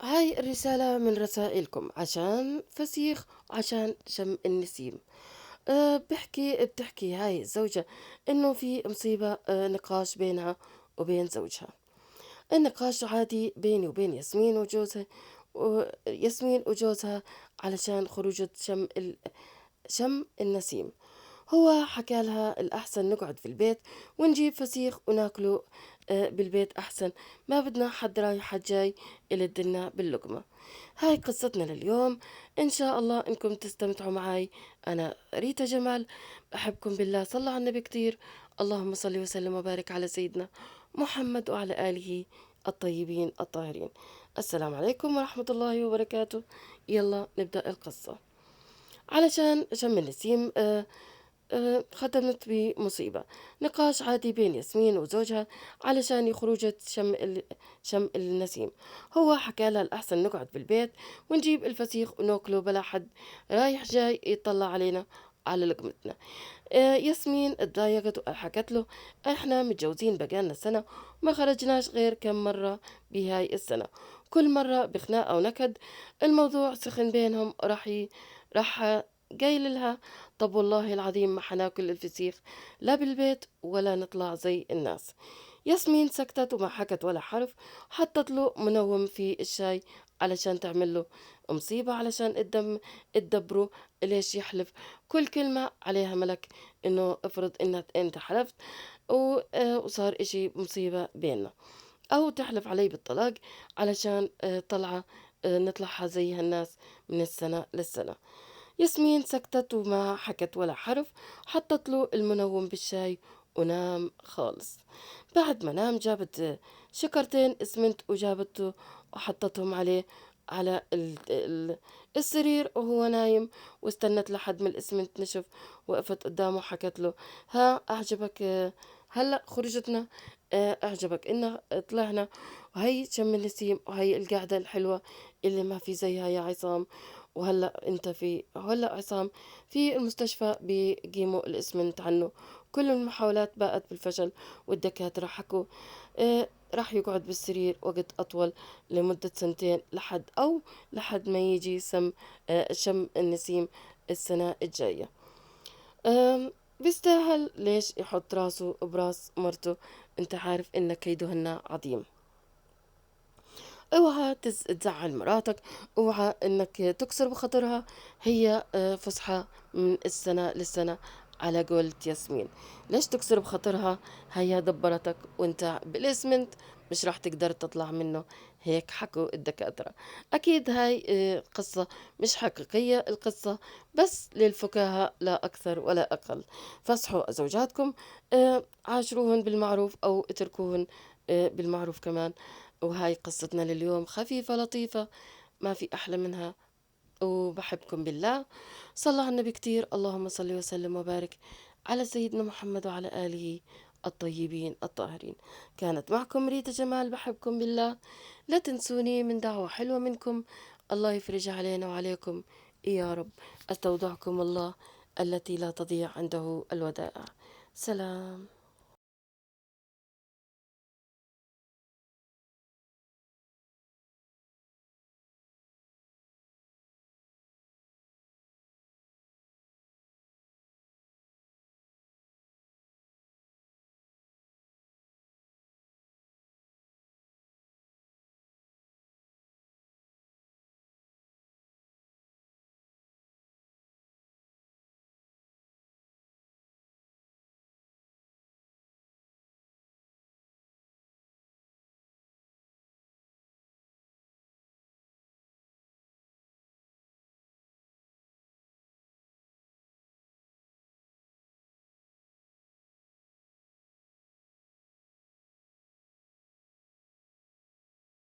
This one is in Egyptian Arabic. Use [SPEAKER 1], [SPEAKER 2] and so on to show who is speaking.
[SPEAKER 1] هاي الرسالة من رسائلكم عشان فسيخ، عشان شم النسيم. بتحكي هاي الزوجة إنه في مصيبة، نقاش بينها وبين زوجها. النقاش عادي بيني وبين ياسمين وجوزها، ياسمين وجوزها علشان خروجة شم النسيم. هو حكى لها الأحسن نقعد في البيت ونجيب فسيخ وناكله بالبيت أحسن، ما بدنا حد رايح حد جاي يلدلنا باللقمة. هاي قصتنا لليوم، إن شاء الله إنكم تستمتعوا معي. أنا ريتا جمال، بحبكم بالله، صلوا على النبي كتير. اللهم صل وسلم وبارك على سيدنا محمد وعلى آله الطيبين الطاهرين. السلام عليكم ورحمة الله وبركاته. يلا نبدأ القصة. علشان شم النسيم ختمت بمصيبة، نقاش عادي بين ياسمين وزوجها علشان يخرجوا شم النسيم. هو حكى لها الأحسن نقعد بالبيت ونجيب الفسيخ وناكله بلا حد رايح جاي يطلع علينا على لقمتنا. ياسمين اتضايقت وحكت له احنا متجوزين بقالنا سنة وما خرجناش غير كم مرة بهاي السنة، كل مرة بخناقة ونكد. الموضوع سخن بينهم، راح قايل لها طب والله العظيم ما حناكل الفسيخ لا بالبيت ولا نطلع زي الناس. ياسمين سكتت وما حكت ولا حرف، حطت له منوم في الشاي علشان تعمل له مصيبة، علشان الدم تدبره ليش يحلف كل كلمة عليها ملك، انه افرض انك انت حلفت وصار اشي مصيبة بيننا، او تحلف علي بالطلاق علشان طلعة نطلعها زي هالناس من السنة للسنة. ياسمين سكتت وما حكت ولا حرف، حطت له المنوم بالشاي ونام خالص. بعد ما نام جابت شكرتين اسمنت وجابته وحطتهم عليه على السرير وهو نايم، واستنت لحد ما الاسمنت نشف، وقفت قدامه وحكت له ها أعجبك هلأ خرجتنا، أعجبك إنه طلعنا، وهي شم النسيم وهي القعدة الحلوة اللي ما في زيها يا عصام. وهلا انت في هلا عصام في المستشفى بيقيموا الاسمنت عنه، كل المحاولات باءت بالفشل، والدكاترة حكوا راح يقعد بالسرير وقت أطول لمدة سنتين لحد ما يجي شم النسيم السنة الجاية. بيستاهل ليش يحط راسه براس مرته، انت عارف ان كيدهن عظيم. اوعى تزعل مراتك، اوعى انك تكسر بخاطرها، هي فسحة من السنة للسنة على قولة ياسمين. ليش تكسر بخاطرها؟ هي دبرتك وانت بالاسمنت مش راح تقدر تطلع منه، هيك حكوا الدكاترة. اكيد هاي قصة مش حقيقية، القصة بس للفكاهة لا اكثر ولا اقل. فصحوا زوجاتكم، عاشروهن بالمعروف او اتركوهن بالمعروف كمان. وهاي قصتنا لليوم، خفيفة لطيفة ما في أحلى منها، وبحبكم بالله. صلى على النبي كتير، اللهم صل وسلم وبارك على سيدنا محمد وعلى آله الطيبين الطاهرين. كانت معكم ريتا جمال، بحبكم بالله، لا تنسوني من دعوة حلوة منكم، الله يفرج علينا وعليكم يا رب. أستودعكم الله التي لا تضيع عنده الودائع. سلام.